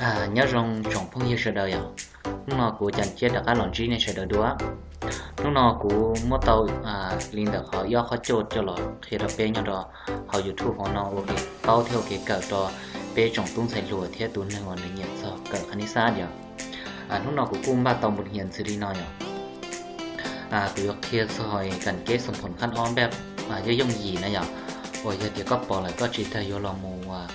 Nyob zoo tsoom phooj ywg sawv daws yom, hnub no kuv Cas Ciab rov qab los ntsib nej sawv daws dua. Hnub no kuv muab tau li ntawm qhov ib ob qhov coj coj los qhia rau peb nyob rau hauv YouTube hauv no ua kev paub thiab ua kev kawm rau peb tsoom tub ntxhais hluas thiab tus neeg uas nws nyiam txog kawm qhab nij xab yom. Hnub no kuv kuj npaj tau npus hias ntxwv li no yom. Kuv yuav qhia txog kam kev xoom phoom qhab ob npaj yooj yooj yim na yom. Uas yog tias koj pom lawm koj tsis tas yuav los mus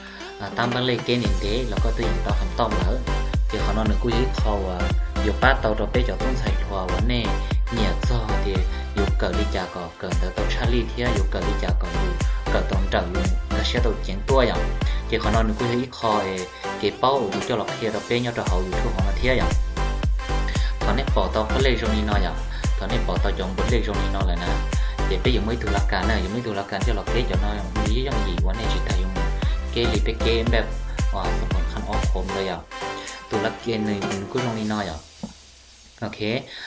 tab npaj lej kev ntev ntev los koj twb yeej tau qhov toj lawm. Ces qhov no nws kuj yog ib qho uas yuav pab tau rau peb cov tub ntxhais hluas uas nej nyiam txog tias yuav kawm li cas kom kawm ntawv tau tshaj lij thiab yuav kawm li cas kom yus kawm tau nrawm yus nkag siab tau ceev tuaj yom. Ces qhov no nws kuj yog ib qho kev paub uas kuv coj los qhia rau peb nyob rau hauv YouTube hauv no thiab yom. Thaum nej pom tau qhov lej zoo li no yom, thaum nej pom tau cov npus lej zoo li no lawm na, ces peb yuav muaj ib tug laj kas na, yuav muaj ib tug laj kas coj los kev cov no yooj yooj yim uas nej tsis tas yuav mus kev li peb kev npaj xoom phoom qhab ob qhov lawm yom. Tus laj kas nws kuj zoo li no yom. Ok,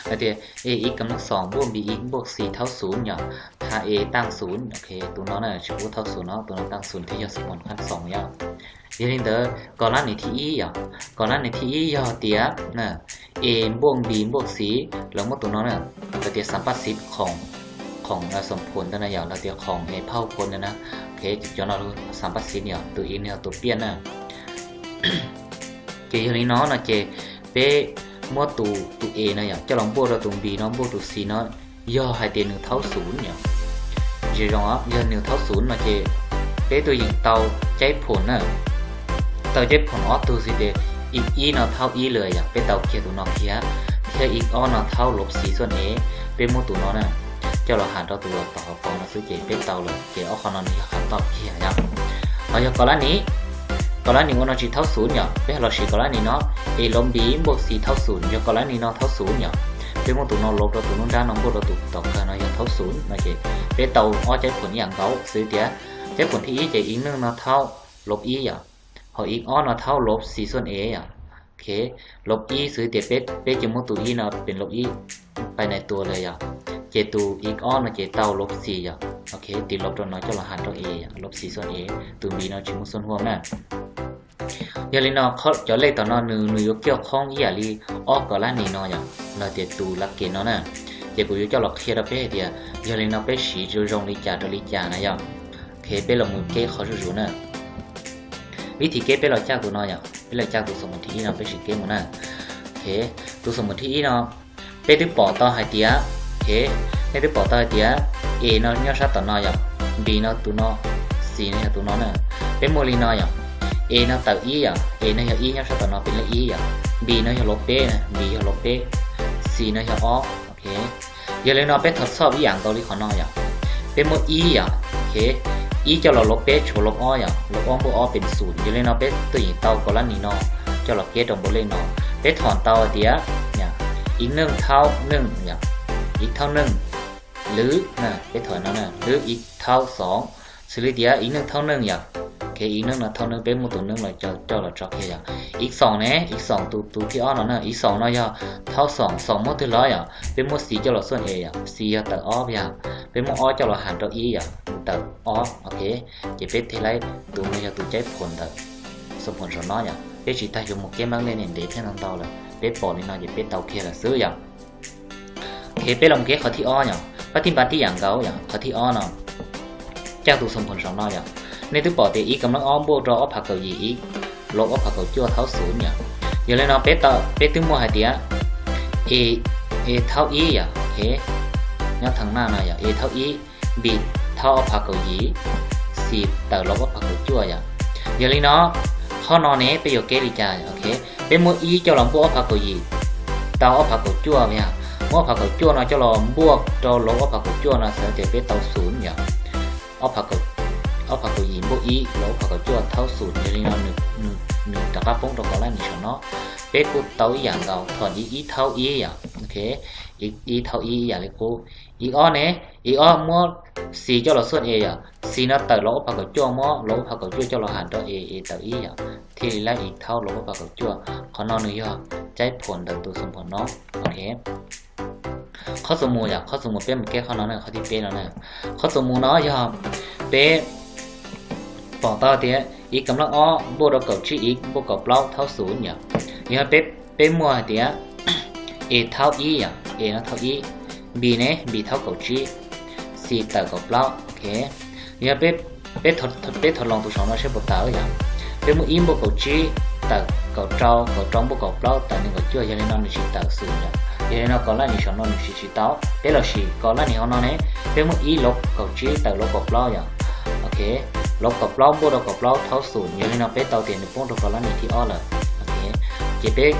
hais tias A ib kab nab xoom npuaj B ib npuaj C thaub xum yom, tha A taaj xum. Ok, tus no na tsis pub thaub xum no, tus no taaj xum thiaj yog xoom phoom qhab xoom yom. Yog li ntawd kos lab nis thib ib yom, kos lab nis thib ib yog tias A npuaj B npuaj C, lawv muab tus no na, lawv tias xam paj xiv khoom, khoom xoom phoom ntawd na yom, lawv tias khoom A phauj phoom ntawd na. Ok, cov no xam paj xiv yom, tus ib no yog tus piaj na. Ces yog li no no ces peb muab tus, tus A no yom coj los npuaj rau tus B no npuaj tus C no, yog hais tias nws thaub xum yom. Zoo zoo yog nws thaub xum no ces peb twb yeej tau caib phoom na, tau caib phoom ob tug xwb ces ib, ib no thaub ib lawm yom, peb tau kiag tus no kiag, thiab ib ob no thaub lob xis xuaj A, peb muab tus no na coj los has rau tus uas tom hauv paus no xwb ces peb tau lawm, ces ob qho no nws yog qhov toj kiag yom. Ho yog kos lab nis, kos lab nis ua no tsis thaub xum yom, peb los siv kos lab nis no, A lob B npuaj C thaub xum, yog kos lab nis no thaub xum yom, peb muab tus no lob rau tus nruab nrab no npuaj rau tus tom kawg no yog thaub xum no ces peb tau ob caib phoom ib yam nkaus xwb tias, caib phoom thib ib ces ib neeg no thaub lob ib yom, ho ib ob no thaub lob xis xuaj A yom. Ok, lob ib xwb tias peb, peb cia muab tus ib no pes lob ib pais nais tua lawm yom, ces tus ib ob no ces tau lob xis yom. Ok, tiv lob rau no coj los has rau A yom, lob xis xuaj A, tus B no tsis muaj xuaj huaj na. Yog li no cov lej tom no nws, nws yuav kiag qhoob ib yam li ob kos lab nis no yom, los tias tus lab kes no na. Ces kuv yuav coj los qhia rau peb hais tias yog li no peb siv zoo zoo li cas rau li cas na yom. Ok, peb los mus keb qhov zuj zus na. Vib thib keb peb los caj tus no yom, peb los caj tus xoom phoom thib ib no peb sim keb mus na. Ok, tus xoom phoom thib ib no peb twb pom tau hais tias, ok, nej twb pom tau hais tias A no nyob sab tom no yom, B no tus no, C no yog tus no na. Peb muaj li no yom, A no tawm ib yom, A no yog ib nyob sab tom no peb lej ib yom, B no yog lob peb, B yog lob peb, C no yog ob. Ok, yog li no peb thov txhoj ib yam nkaus li qhov no yom, peb muab ib yom, ok, ib coj los lob peb tshuav lob ob yom, lob ob npuaj ob pes xum, yog li no peb twb yeej tau kos lab nis no coj los keb rau npau lej no. Peb thom tau tias ib neeg thaub neeg yom, ib thaub neeg, lwb, peb thom no na, lwb ib thaub xoom, xws li tias ib neeg thaub neeg yom. Ok, ib neeg no thaub neeg, peb muab tus neeg los coj los tso kiag yom. Ib xoom ne, ib xoom tus, tus thib ob no na, ib xoom no yog thaub xoom, xoom muab twg los yom, peb muab xis coj los xuaj A yom, xis yog tawm ob yom, peb muab ob coj los has rau ib yom, tawm ob. Ok, ces peb thiaj li, tus no yog tus caib phoom ntawm xoom phoom saum no yom, peb tsis tas yuav mus keb npaab lej ntev thiab ntau ntau lawm, peb pom li no ces peb tau kiag lawm xwb yom. Ok, peb los mus keb qhov thib ob yom, pab tij npab tib yam nkaus yom, qhov thib ob no caj tus xoom phoom saum no yom. Nej twb pom tias ib kab nab ob npuaj rau ob phav kaum yim ib, lob ob phav kaum cuaj thaub xum yom. Yog li no peb, peb twb muaj hais tias A, A thaub ib yom, ok, nyob thav naj no yom, A thaub ib, B thaub ob phav kaum yim, xis tawm lob ob phav kaum cuaj yom. Yog li no qhov no ne peb yuav keb li cas? Ok, peb muab ib coj los npuaj ob phav kaum yim tau ob phav kaum cuaj yom, muab ob phav kaum cuaj no coj los npuaj rau lob ob phav kaum cuaj no xwb ces peb tau xum yom. Ob phav kaum yim npuaj ib lob ob phav kaum cuaj thaub xum, yog li no nws rov qab poob rau kos lab nis saum no. Peb kuj tau ib yam nkaus, thom ib thaub ib yom, ok, ib thaub ib ib yam li qub. Ib ob ne, ib ob muab xis coj los xuaj A yom, xis no tawm lob ob phav kaum cuaj, muab lob ob phav kaum cuaj coj los has rau A, A tawm ib yom, thiaj li lab ib thaub lob ob phav kaum cuaj. Qhov no nws yog caib phoom ntawm tus xoom phoom no. Ok, qhov txuas mus yom, qhov txuas mus peb mus keb qhov no na, qhov thib peb no na. Qhov txuas mus no yog peb pom tau tias ib kaum ob npuaj rau kaum tsib, ib npuaj kaum plaub thaub xus yom. Yog peb muaj hais tias A thaub ib yom, A no thaub ib, B ne, B thaub kaum tsib, C tawm kaum plaub, ok. Yog peb thov loos tus saum no seb puas tawm yom. Peb muaj ib npuaj kaum tsib tawm kaum rau, kaum rau npuaj kaum plaub tawm nees nkaum cuaj, yog li no nws tsis tawm xus yom. Yog li no kos lab nis saum no nws tsis tsis tau. Peb los sim kos lab nis hauv no ne, peb muaj ib lov kaum tsib tawm lov kaum plaub yom. Ok, lov kaum plaub npuaj rau kaum plaub thaub xus, yog li no peb tau tias nws poob rau kos lab nis thib ob lawm. Ok, ces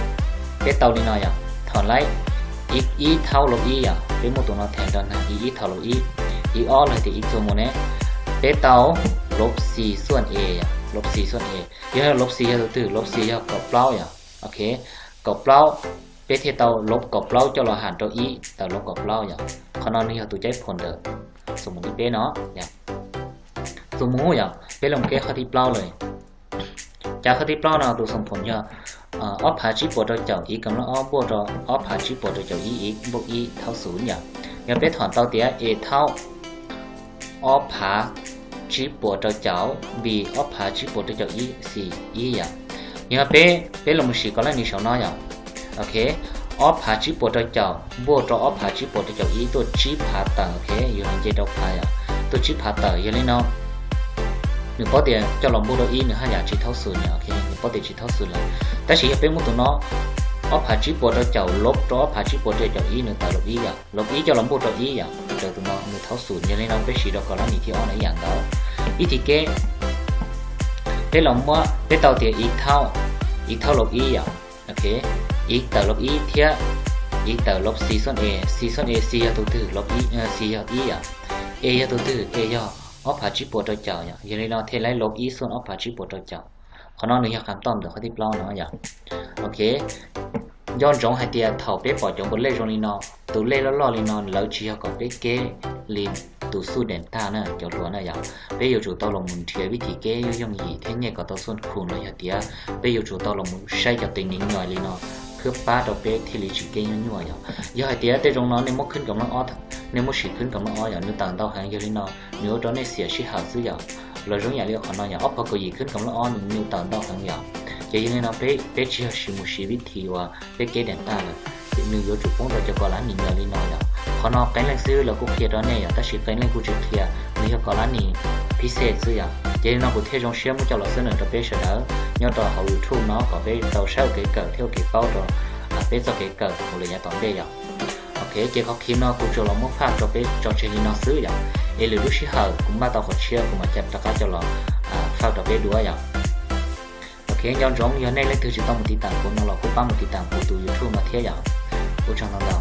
peb tau li no yom, thom laib ib thaub lov ib yom, peb muaj tus no them rau na, ib ib thaub lov ib, ib ob los tias ib txuas mus ne, peb tau lov xis xuaj A yom, lov xis xuaj A. Yog lov xis yog tus twg? Lov xis yog kaum plaub yom. Ok, kaum plaub, peb thiaj tau lov kaum plaub coj los ham rau ib tawm lov kaum plaub yom. Qhov no nws yog tus caij phuam ntawm xus mus ib peb no. Xus mus yom, peb los mus keb qhov thib plaub lawm. Cas qhov thib plaub no tus xoo phoom yog ob phav tsib puas rau caum ib kaum ob npuaj rau ob phav tsib puas rau caum ib, ib npuaj ib thaub xus yom. Yog peb thom tau tias A thaub ob phav tsib puas rau caum, B ob phav tsib puas rau caum ib, C ib yom. Yog peb, peb los mus sim kos lab nis saum no yom. Ok, ob phav tsib puas rau caum npuaj rau ob phav tsib puas rau caum ib tuaj tsib phav tawm, ok, yus los nce rau phav yom, tuaj tsib phav tawm, yog li no nws paub tias coj los npuaj rau ib nws haj yam tsis thaub xus yom, ok, nws paub tias tsis thaub xus lawm. Tab sis yog peb muab tus no ob phav tsib puas rau caum lov rau ob phav tsib puas rau caum ib nws tawm lov ib yom, lov ib coj los npuaj rau ib yom, raws tus no nws thaub xus, yog li no peb siv rau kos lab nis thib ob no ib yam nkaus. Vib thim keb, peb los muab, peb tau tias ib thaub, ib thaub lov ib yom, ok, ib tawm lov ib thiab ib tawm lov xis xuaj A, xis xuaj A, xis yog tus twg? Lov ib, xis yog ib yom, A yog tus twg? A yog ob phav tsib puas rau caum yom, yog li no thiaj li lov ib xuaj ob phav tsib puas rau caum. Qhov no nws yog qhab toj ntawm qhov thib plaub no yom. Ok, nco ntsoov hais tias thaum peb pom cov npuas lej zoo li no, tus lej loj loj li no lawv tsis yog kom peb keb li tus xuj dees tag na cov hluas na yom. Peb yuav tsum tau los mus nrhiav vib thim keb yooj yooj yim thiab nyej kom tau xuaj khu no yog tias peb yuav tsum tau los mus saib cov tes niv nyuam li no, thiaj pab rau peb thiaj li tsis keb nyuaj nyuaj yom. Yog hais tias tej zaum no nej muab khwb kaum ob, nej muab sim khwb kaum ob yom, nws tawm ntau heev, yog li no nws ua rau nej xiam sij hawm xwb yom. Los zoo yam li qhov no yom, ob phav kaum yim khwb kaum ob nws tawm ntau heev yom. Ces yog li no peb tsis yog sim mus siv vib thim uas peb keb dees tag lawm, nws yuav tsum poob rau cov kos lab nis nyuam li no yom. Qhov no qee leej xwb lawv kuj qhia rau nej yom, tab sis qee leej kuj tsis qhia, nws yog kos lab nis phib xej xwb yom. Ces li no kuv thiaj zoo siab muab coj los xwb na rau peb sawv daws nyob rau hauv YouTube no kom peb tau saib ua kev kawm thiab ua kev paub rau peb txoj kev kawm hauv lawm yav tom ntej yom. Ok, ces qhov khi no kuv tsuas los muab faj rau peb tso tseg li no xwb yom. Es lwm lub sij hawm kuv npaj tau qhov tshiab kuv mam rov qab coj los faj rau peb dua yom. Ok, nco ntsoov yog nej leej twg tsis tau mus tiv tam kuv no los kuj pab mus tiv tam kuv tus YouTube no thiab yom. Ua tsaug ntau ntau.